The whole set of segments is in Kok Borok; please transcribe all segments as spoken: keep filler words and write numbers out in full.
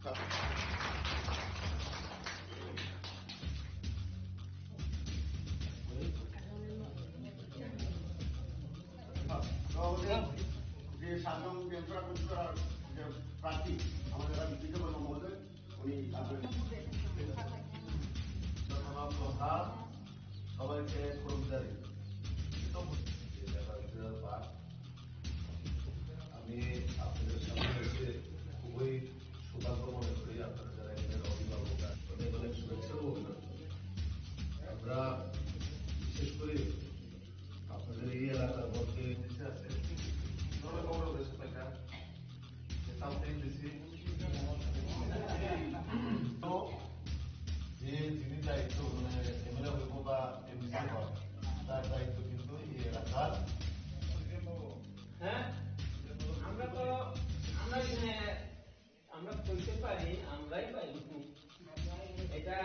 যে সাধারণ যে প্রার্থী আমাদের বিজেপি মহোদয়, উনি তারপরে সবাইকে কর্মচারী আমি আপনাদের সামনে এসে খুবই সৌভাগ্য মনে করি। আপনারা যারা এখানে অভিভাবক, অনেক অনেক শুভেচ্ছা ও অভিনন্দন। আমরা বিশেষ করে আপনাদের এই এলাকার মধ্যে আছে, তাহলে খবর হয়েছে, তাই না? যে সামথিং দিছি। তো যে যিনি দায়িত্ব, মানে, এমএলএ হইব বা এমডিসি হওয়া, তার দায়িত্ব কিন্তু এই এলাকার। হ্যাঁ, আমরা তো, আমরা এখানে, আমরা বলতে পারি, আমরাই পাই। এটা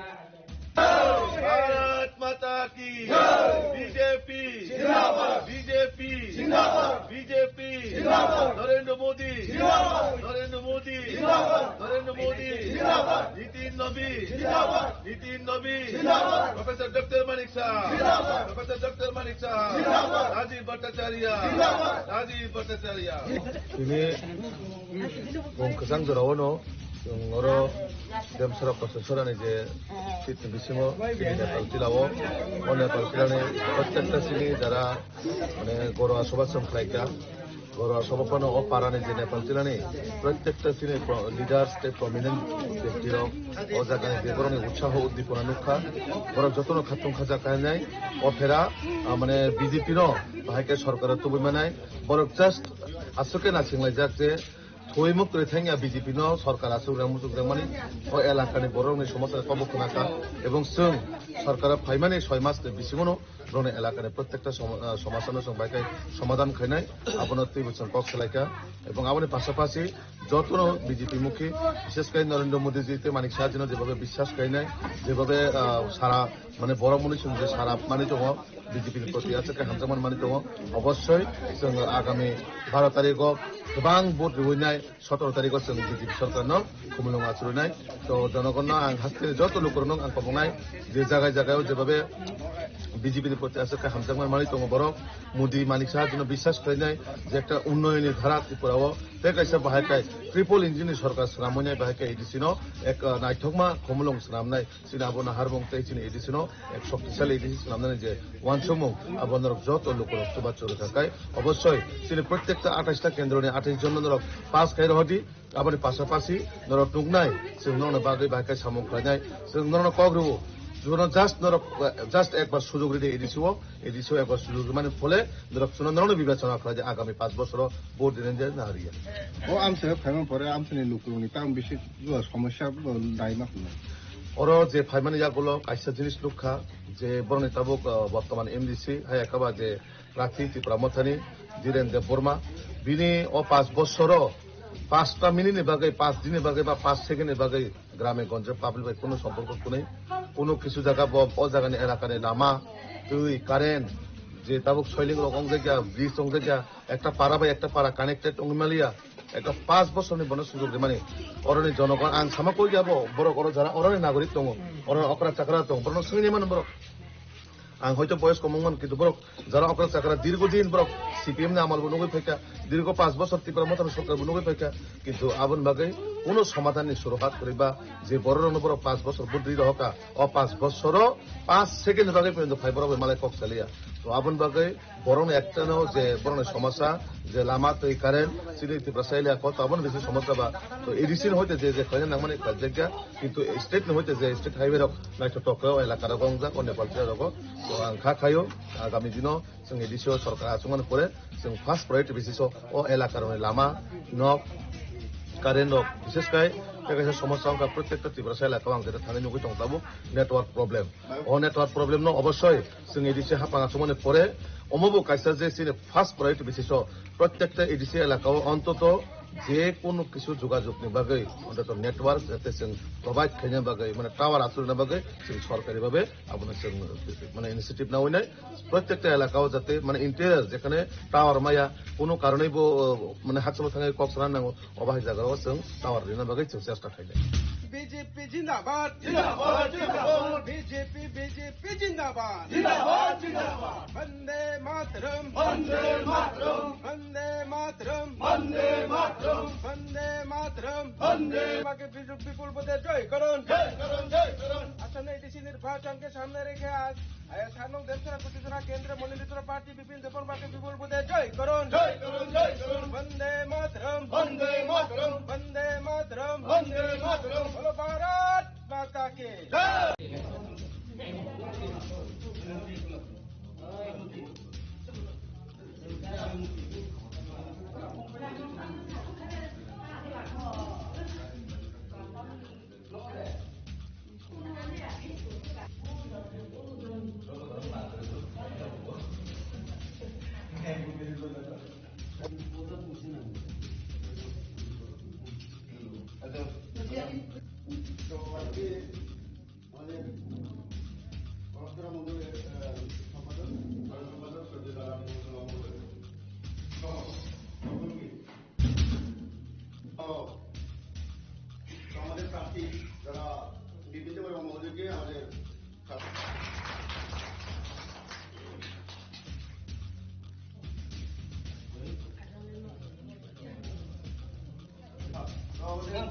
ভারত মাতা কি জয়। বিজেপি জিন্দাবাদ। বিজেপি জিন্দাবাদ। বিজেপি জিন্দাবাদ। নরেন্দ্র মোদী জিন্দাবাদ। নরেন্দ্র মোদী জিন্দাবাদ। নরেন্দ্র মোদী জিন্দাবাদ। নীতিন নবী জিন্দাবাদ। নীতিন নবী জিন্দাবাদ। প্রফেসর ডক্টর মানিক সাহা জিন্দাবাদ। প্রফেসর ডক্টর মানিক সাহা জিন্দাবাদ। রাজীব ভট্টাচার্য জিন্দাবাদ। রাজীব Bhattacharya. Tini bung kwchang jorao no chwng oro Demsora Kosasora ni je seat ni bisingo chini Nepal tila o, o Nepal tila ni prottekta chini jara mane goro asoba chwng khlaikha, goro asoba phano o para ni je Nepal tila ni prottekta chini pro-, leaders tei prominent byakti rok o jaga ni je borok ni utsaho uddipona nukha, borok jotono khatung khaja kainai o phera, ah, mane B J P no bahai khe sorkar o tubui manai, borok just aswk khe naising laijak je Thwi muktwi thangya B J P no sorkar aswk rang muchuk rang mani o elakani borok ni somosa ni kobo khna kha ebong chwng sorkar o phaimani soi mas ni bisingo no borok ni elakani prottekta somo-, ah, somosa no chwng bai khe somadhan khainai abono twibo chwng kok salaikha ebong aboni pasapasi jotono B J P mukhi bishesh khe Narendra Modi ji tei Manik Saha ji no jebhabe biswas khainai jebhabe, ah, sara mane borok mwnwi chwng je sara mani tongo. B J P ni proti aswk khe hamjakmani mani tongo. Obossoi chwng agami baro tarikh o kwbang vote rwinai, sotoro tarikh o chwng B J P sorkar no khumulwng achurwinai. To jonogon no ang haste joto lukurok no ang kobongnai je jaga jaga o jebhabe B J P ni proti aswk khe hamjakmani mani tongo borok. Modi Manik Saha jino biswas khlainai je ekta unnoyoni dhara Tripura o tei kaisa bahai kai triple engine ni sorkar swnamwi nai bahai kai A D C no ek, uh, naithokma khumulwng swnamnai. Chini abo naharmung tei chini A D C no ek shoktisali A D C swnamnani je uansukmung abo norok joto lukurok chubachu rwkha khai obossoi chini prottekta athais ta kendro ni athais jon norok pass khai rohordi aboni pasapasi norok nuknai chwng norokni bagwi bai khe samung khlainai chwng norokno kok rwo chwngno just norok just ekbar sujok ridi A D C o A D C o ekbar sujok rwmani phole norok chwngno norokno bibechona khlai di agami panch bosoro vote dinai de nahariya. O amchai phaima pore amchaini lukurokni tamo bisi Jua somosya bo daima hwnwi. Oro je phaimani yagulo kaisa jinis nukha je borokni tabuk, uh, bortoman M D C hai ekaba je prarthi Tipra Mothani Dhiren Debbarma bini o panch bosoro panchta minute ni bagwi, panch din ni bagwi ba panch second ni bagwi grame gonje public bai kunu somporko kunui, kunu kisu jaga bo o jagani elakani lama, twi, current je tabuk soiling rok ongjakya, bridge ongjakya, ekta para bai ekta para connected wngwi maliya. Ekta panch bosorni bono sujok rimani. Oroni jonogon ang sama koi abo borok oro jara oroni nagorik tongo. Oro okra chakra tongo. Borokno swngwi mano borok. Ang hoito boyos komung man kintu borok jara okra chakra dirgo din borok C P M ni amal bo nugwi phaikha. Dirgo panch bosor Tipra Mothani sorkar bo nugwi phaikha. Kintu aboni bagwi kuno somadhan ni suruhat kwrwi ba je borok rokno borok panch bosor budri rohoka. O panch bosoro panch second ni bagwi porinto phai borok bai malai kok saliya. To aboni bagwi Borokni ektano je borokni somosya, je lama twi current, chini Tiprasa elaka o taboni bisi somosya ba. To A D C ni hoite je je khlaina nangmani khlaijak ya, kintu state ni hoite je state highway rok naithotok khe o elaka rogo wngjak, o Nepal chaya rogo. To ang kha khaio, agami dino chwng A D C o sorkar achukmani pore chwng first priority basis o, o elaka rokni lama, nok, current rok, bishesh khai tei kaisa somosya wngkha, protekta Tiprasa elaka o ang jeto thangwi nugwi tong tabuk network problem. O network problem no obossoi chwng A D C hapang achukmani pore omo bo kaisa je chini first priority basis o protekta A D C elaka o ontoto Je kono kisu jogajog ni bagwi, ontoto network jate chwng provide khaina bagwi, mane tower achukna bagwi chwng sorkari bhabe abono chwng, mane, initiative nawi nai. Prottekta elaka o jate, mane, interior jekhane tower maya, kono karonwi bo, mane, hakchangma thangwi kok sana nango, obo hai jaga o chwng tower rina bagwi chwng chesta khainai. B J P zindabad! Zindabad, zindabad! B J P, B J P zindabad! Zindabad, zindabad! Vande Mataram! Vande Mataram! Vande Mataram! Vande Mataram! Vande Mataram! Vande মাকে বিজু-, বিপুল ভোটে জয় করুন। জয় করুন, জয় করুন। আসন্ন এডিসি নির্বাচনকে সামনে রেখে আজ, আহ, সাত নং দেমছড়া কুচিছড়া কেন্দ্রে মনোনীত প্রার্থী বিপিন দেববর্মাকে বিপুল ভোটে জয় করুন। জয় করুন, জয় করুন। বন্দে মাতরম। বন্দে মাতরম। বন্দে মাতরম। বন্দে মাতরম। বলো ভারত মাতা কি। জয়। আমাদের পরস্পর মণ্ডলের, আহ, সম্পাদক, সাধারণ সম্পাদক সঞ্জয় দাদা মণ্ডল সহ সকলকে। তো, তো আমাদের প্রার্থী যারা বিপিন দেববর্মা মহোদয়কে আমাদের তো আমাদের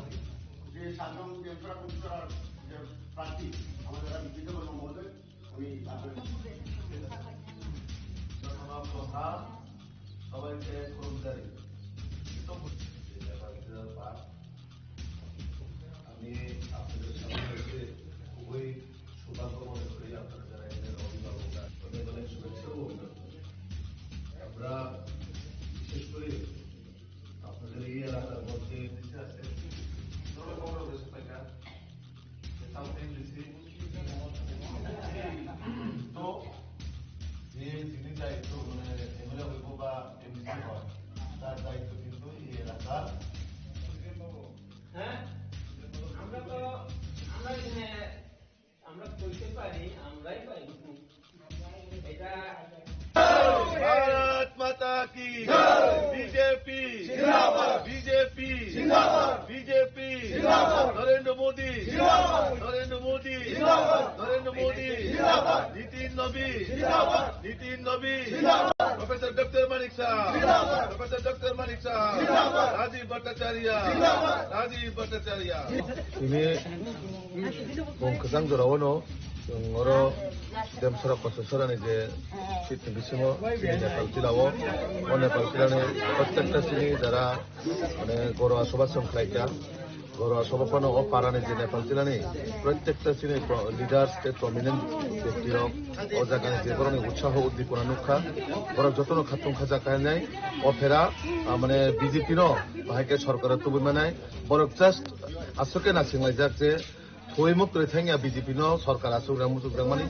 যে সাধারণ যে প্রার্থী, যে প্রার্থী আমাদের বিপিন দেববর্মা মহোদয়, উনি আপনাদের সবাইকে কর্মচারী আমি আপনাদের সামনে এসে খুবই সৌভাগ্য মনে করি। আপনারা যারা এখানে অভিভাবক, আপনাদের অনেক শুভেচ্ছা ও অভিনন্দন। আমরা বিশেষ করে আপনাদের এই এলাকার মধ্যে নিচে আছে, ধরো, কখনো বেশি পাইকা, তো যে যিনি দায়িত্ব, মানে, এমএলএ হইব বা এমডিসি হয়, তার দায়িত্ব কিন্তু এই এলাকার। হ্যাঁ, আমরা তো, আমরা এখানে, আমরা করতে পারি, আমরাই পারি। এটা ভারত মাতা কি। বিজেপি জিন্দাবাদ। বিজেপি জিন্দাবাদ। বিজেপি জিন্দাবাদ। নরেন্দ্র মোদি জিন্দাবাদ। নরেন্দ্র মোদি জিন্দাবাদ। নরেন্দ্র মোদি জিন্দাবাদ। নীতিন নবী জিন্দাবাদ। নীতিন নবী জিন্দাবাদ। প্রফেসর ডক্টর মানিক সাহা জিন্দাবাদ। প্রফেসর ডক্টর মানিক সাহা জিন্দাবাদ। রাজীব ভট্টাচার্য জিন্দাবাদ। রাজীব Bhattacharya. Bung kwchang jorao no chwng oro Demsora Kosasora ni je seat ni bisingo chini Nepal Tila o, o Nepal Tila ni prottekta chini jara, mane, Gorowa Sobha chwng khlai kha. Gorowa Sobha phano o para ni je Nepal Tila ni prottekta chini pro-, leaders tei prominent byakti rok o jaga ni je borok ni utsaho uddipona nuk kha, borok joto no khatung khaja kha hinwi o phera, ah, mane, B J P no bahai khe sorkar o tubui manai, borok just aswk khe naising laijak je Thwi muktwi thangya B J P no sorkar achukjak muchukjakmani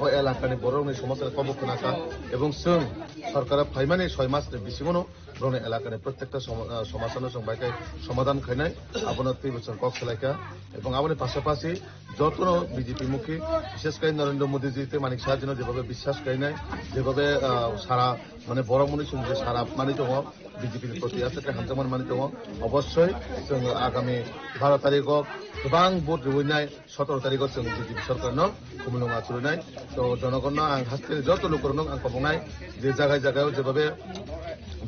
o elakani borokni somajani kobo khna kha, ebong chwng sorkar phaimani soi masni bisingono borokni elakani prottekta somo-, ah, somasano chwng bai khe somadhan khainai, abono twibo chwng kok salaikha. Ebong aboni pasapasi jotono B J P mukhi, bishesh khe Narendra Modi ji tei Manik Saha jino jebhabe biswas khainai, jebhabe, ah, sara, mane, borok mwnwi chwng je sara mani tongo, B J P ni proti aswk khe hamjakmani mani tongo. Obossoi chwng agami baro tarikh o kwbang vote rwinai, sotoro tarikh o chwng B J P sorkar no khumulwng achurwi nai. To jonogon no ang haste joto lukurok no ang kobongnai je jaga jaga o jebhabe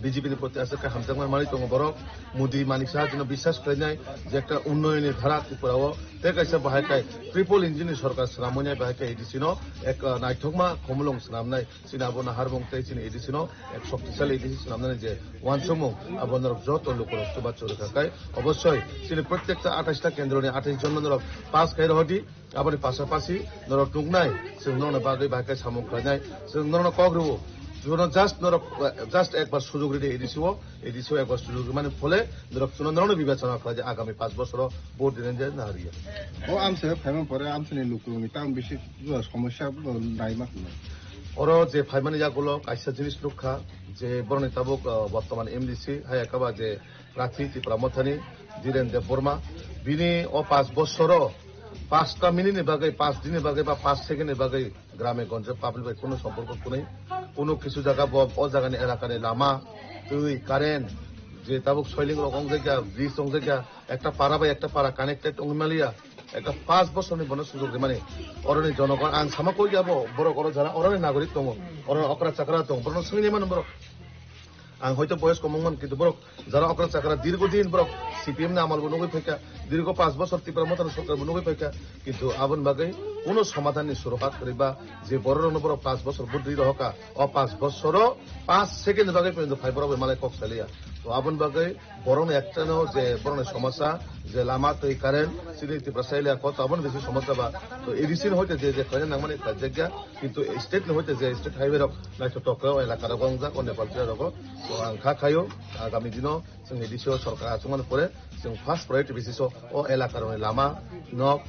B J P ni proti aswk khe hamjakmani mani tongo borok, Modi Manik Saha jino biswas khlainai je ekta unnoyoni dhara Tripura o tei kaisa bahai khai triple engine ni sorkar swnamwi nai bahai khai A D C no ek, ah, naithokma khumulwng swnamnai. Chini abo naharmung tei chini A D C no ek shoktisali A D C swnamnani je uansukmung, abo norok joto lukurok chubachu rwkha khe obossoi chini prottekta atais ta kendroni atais jon no norok pass khai rohordi. Aboni pasapasi norok nuknai, chwng norokno bagwi bai khe samung khlainai, chwng norokno kok rwo, chwngno just norok, just ekbar sujog ridi A D C o, A D C o ekbar sujog rwmani phole norok chwngno norokno bibechona khlai di agami panch bosoro vote dinani je naharya. O amchai phaimani pore amchaini lukurokni tamo bisi jora somosya bo naima hwnwi. Oro je phaimani yagulo kaisa jinis nukha, je boroni tabuk, ah, bortoman M D C hai ekaba je prarthi Tipra Mothani Dhiren Debbarma, bini o panch bosoro panchta minute ni bagwi, panch din ni bagwi ba panch second ni bagwi grame gonje public bai kuno somporko kunui, kuno kisu jaga bo o jagani elakani lama, twi, current, je tabuk soiling rok ongjakya, bridge ongjakya, ekta para bai ekta para connected wngwi maliya, ekta panch bosorni bono sujok rimani. Oroni jonogon ang sama koi ya bo, borok oro jara oroni nagorik tongo, oroni okra chakra tongo, borokno swngwi mano borok. Ang hoito boyes komung man, kintu borok jara okra chakra dirgo din borok C P M ni amal bo nugwi phaikha, dirgo panch bosor Tipra Mothani sorkar bo nugwi phaikha, kintu aboni bagwi kuno somadhan ni suruhat kwrwi ba je borok rokno borok panch bosor budri rohoka, o panch bosoro panch second ni bagwi phaino phai borok bai malai kok saliya. To aboni bagwi borokni ekta no je borokni somosya, je lama twi current, chini Tiprasa elaka o taboni bisi somosya ba. To A D C ni hoite je je khlaina nangmani khlaijakya, kintu state ni hoite je state highway rok naithotok khe o elaka rok wngjak o Nepal chwrai rogo. To ang kha khaio agami dino chwng A D C o sorkar achukmani pore chwng first priority basis o o elaka rokni lama, nok,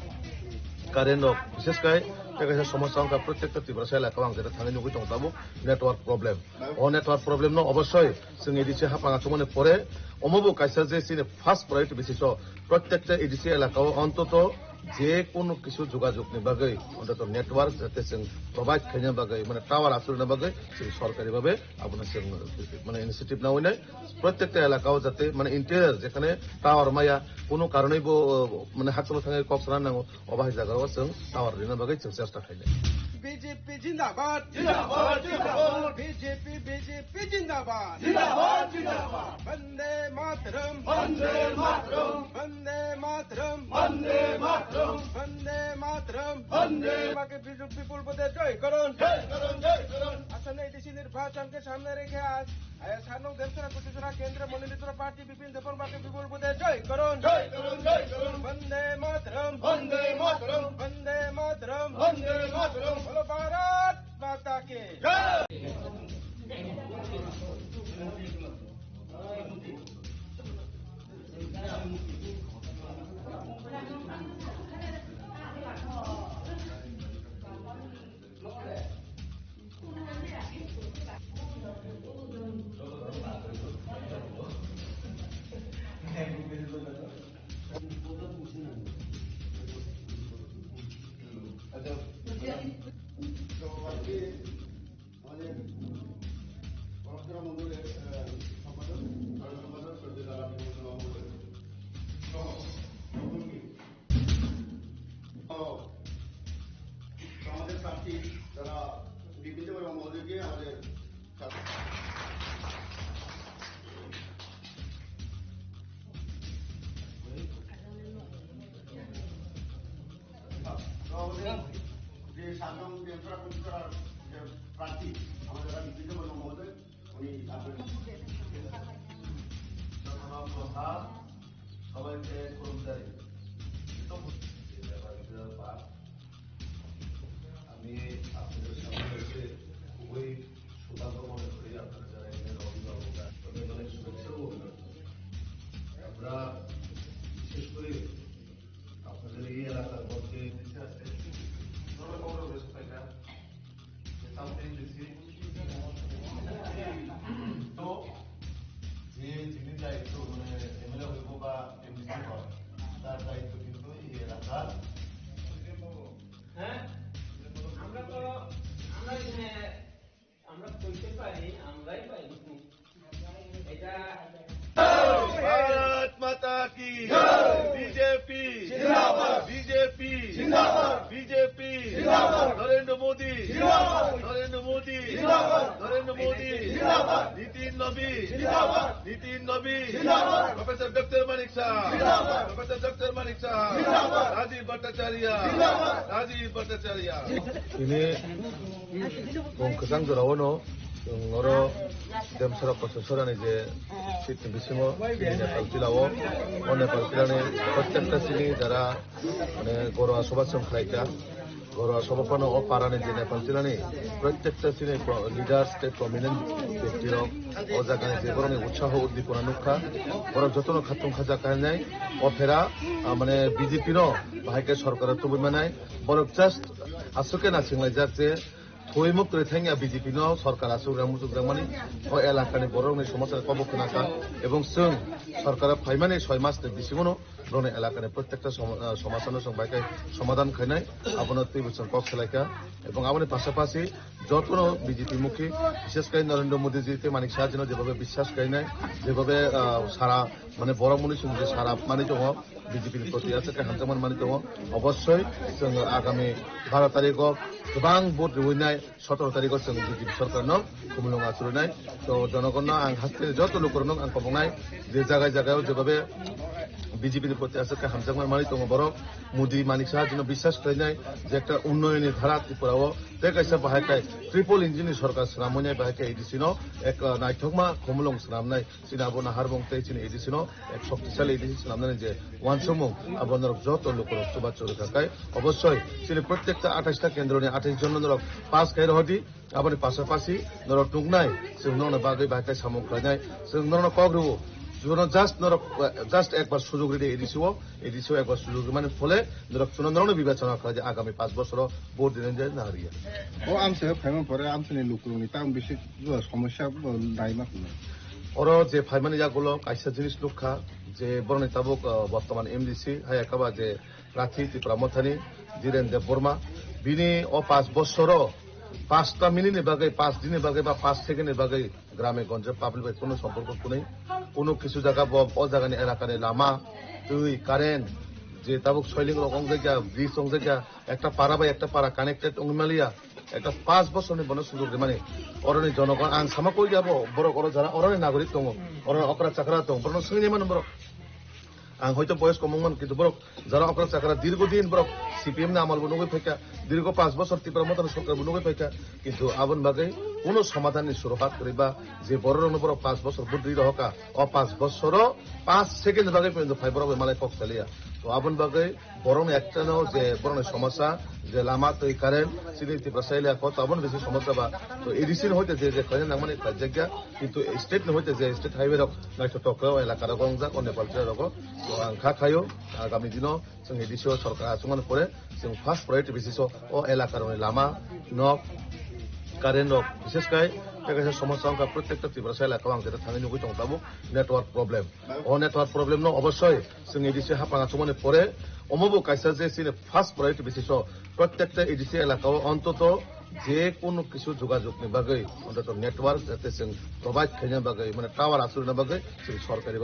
current rok, bishesh kai tei kaisa somosya wngkha protekta Tiprasa elaka o ang jeta thangwi nugwi tongo tabuk network problem. O network problem no obossoi chwng A D C hapang achukmani pore omo bo kaisa je chini first priority basis o protekta A D C elaka o ontoto je kunu kisu jogajog ni bagwi ontoto network jate chwng provide khaina bagwi mane tower achukna bagwi chwng sorkari babe abono chwng mane initiative nawi nai protekta elaka o jate mane interior jekhane tower maya kunu karonwi bo mane hakchalo thangwi kok sana nango. Obo hai jaga o chwng tower rina bagwi chwng chesta khainai. B J P zindabad. Zindabad, zindabad. B J P, B J P zindabad. Zindabad, zindabad. Vande Mataram. Vande Mataram. Vande Mataram. Vande Mataram. Vande Mataram. Baki Biju people bode jai karon. Jai karon, jai karon. Assamni A D C nirbachan ke samne rekhe aaj, eh, Sarnong Demsara Kutisora Kendra Monolithra Party Bipin Debbarma ke bipul bode jai karon. Jai karon, jai karon. Vande Mataram. Vande Mataram. Vande Mataram. Vande Mataram. Bolo Bharat Mata ki. Jai. আচ্ছা, তো আজকে আমাদের পরবর্তী মন্ডলের, আহ, সম্পাদক, সাধারণ সম্পাদক সৈয়দুল আলম মহোদয় সহ সকলকে, তো আমাদের প্রার্থী যারা বিপিন দেব এবং মহোদয়কে আমাদের তো আমাদের যে সাধারণ যে প্রার্থী, আমাদের বিপিন দেব এবং মহোদয়, উনি আপনাদের সভাপতি, সবাইকে কর্মচারী, আমি আপনাদের সামনে এসে খুবই সৌভাগ্য মনে করি। আপনারা যারা এখানে অভিভাবক আছেন, তাদের অনেক শুভেচ্ছা ও অভিনন্দন। আমরা বিশেষ করে আপনাদের এই এলাকার মধ্যে তো যে যিনি দায়িত্ব, মানে, এমএলএ হইব বা এমডিসি হয়, তার দায়িত্ব কিন্তু এই এলাকার। হ্যাঁ, আমরা তো, আমরা এখানে, আমরা করতে পারি, আমরাই পারি। এটা भारत माता की। বিজেপি জিন্দাবাদ। বিজেপি জিন্দাবাদ। বিজেপি জিন্দাবাদ। নরেন্দ্র মোদি জিন্দাবাদ। নরেন্দ্র মোদি জিন্দাবাদ। নরেন্দ্র মোদি জিন্দাবাদ। নীতিন নবী জিন্দাবাদ। নীতিন নবী জিন্দাবাদ। প্রফেসর ডক্টর মানিক সাহা জিন্দাবাদ। প্রফেসর ডক্টর মানিক সাহা জিন্দাবাদ। রাজীব ভট্টাচার্য জিন্দাবাদ। রাজীব Bhattacharya. Ini bung kwchang jora o no, chwng oro Demsora Kososorani je seat ni bisingo chini Nepal Tila o, o Nepal Tila ni protekta chini jara mane Gorwa Sobha chwng khlaikha, Gorwa Sobha phano o parani je Nepal Tila ni protekta chini pro-, leaders tei prominent byakti rok o jagani je borokni utsaho uddipona nukha, borok jotono khatung khaja kainai o phera, ah, mane B J P no bahai khe sorkar o tubui manai, borok just aswk khe naisinglaijak je Hoimuk twi thangya B J P no sorkar aswk rang muchuk rang mani o elakani borokni somasani kobo khna kha, ebong chwng sorkar phaimani soi mas ni bisingo no borokni elakani protekta som-, ah, somasano chwng bai khe somadhan khainai, abono twibo chwng kok salaikha. Ebong aboni pasapasi jotono B J P mukhi, bishesh khe Narendra Modi ji tei Manik Saha jino jebhabe biswas khainai, jebhabe, ah, sara, mane, borok muni chwng je sara mani tongo, B J P ni proti aswk khe hamjakmani mani tongo. Obossoi chwng agami baro tarikh o kwbang vote rwinai, sotoro tarikh o chwng B J P sorkar no khumulwng achurunai. To jonogon no ang haste joto lukurok no ang kobongnai je jaga jaga o jebhabe B J P ni proti aswk khe hamjakmani mani tongo borok, Modi Manik Saha jino biswas khlainai je ekta unnoyoni dhara Tripura o tei kaisa bahai khe triple engine ni sorkar swnamwi nai bahai khe A D C no ek, ah, naithokma khumulwng swnamnai. Chini abo naharbong tei chini A D C no ek shoktisali A D C swnamnani je uansukmung, abo norok joto lukurok chubachu rwkha khe obossoi chini protekta athais ta kendroni athais jon norok pass khai rohordi. Aboni pasapasi norok nuknai, chwng norokni bagwi bai khe samung khlainai, chwng norokno kok rwo, chwngno just norok, just ekbar sujok ridi A D C o, A D C o ekbar sujok rwmani phole norok chwngno norokno bibechona khlai di agami panch bosoro vote dinai je nahariya. O amchaio phaima pore amchaini lukurokni tamo bisi jua somosya bo naima hwnwi. Oro je phaimani yagulo kaisa jinis nukha je borokni tabuk, uh, bortoman M D C hai ekaba je Prathi Tipra Mothani Dhiren Debbarma bini o panch bosoro panch ta minute ni bagwi, panch din ni bagwi ba panch second ni bagwi grame gonje public bai kuno somporko kunui, kuno kisu jaga bo o jagani elakani lama, twi, current, je tabuk soiling rok ongjakya, bridge ongjakya, ekta para bai ekta para connected wngmaliya, ekta panch bosorni bono sujok rimani. Oroni jonogon ang sama koi abo borok oro jara oroni nagorik tongo, oroni okra chakra tongo, borokno swngwi mano borok. Ang hoito boyes komung man, kintu borok jara okra chakra dirgo din borok C P M ni amal bo nugwi phaikha, dirgo panch bosor Tipra Mothani sorkar bo nugwi phaikha, kintu aboni bagwi kuno somadhan ni suruhat kwrwi ba je borok rokno borok panch bosor budri rohoka, o panch bosoro panch second ni bagwi poito phai borok bai malai kok saliya. To aboni bagwi borokni ekta no je borokni somosa je lama twi current chini Tiprasa elaka o taboni bisi somosa ba. To A D C ni hoite je je khlaina nangmani khlaijakya, kintu state ni hoite je state highway rok naithotok khe o elaka rogo wngjak o Nepal chwrai rogo. To ang kha khaio agami dino chwng A D C o sorkar achukmani pore chwng first priority basis o o elaka rokni lama, nok, current rok, bishesh khai tei kaisa somosa wngkha protekta Tiprasa elaka o ang jeto thangwi nugwi tongo tabuk network problem. O network problem no obossoi chwng A D C hapang achukmani pore omo bo kaisa je chini first priority basis o protekta A D C elaka o ontoto je kunu kisu jogajog ni bagwi ontoto network jate chwng provide khaina bagwi mane tower achukna bagwi chwng sorkari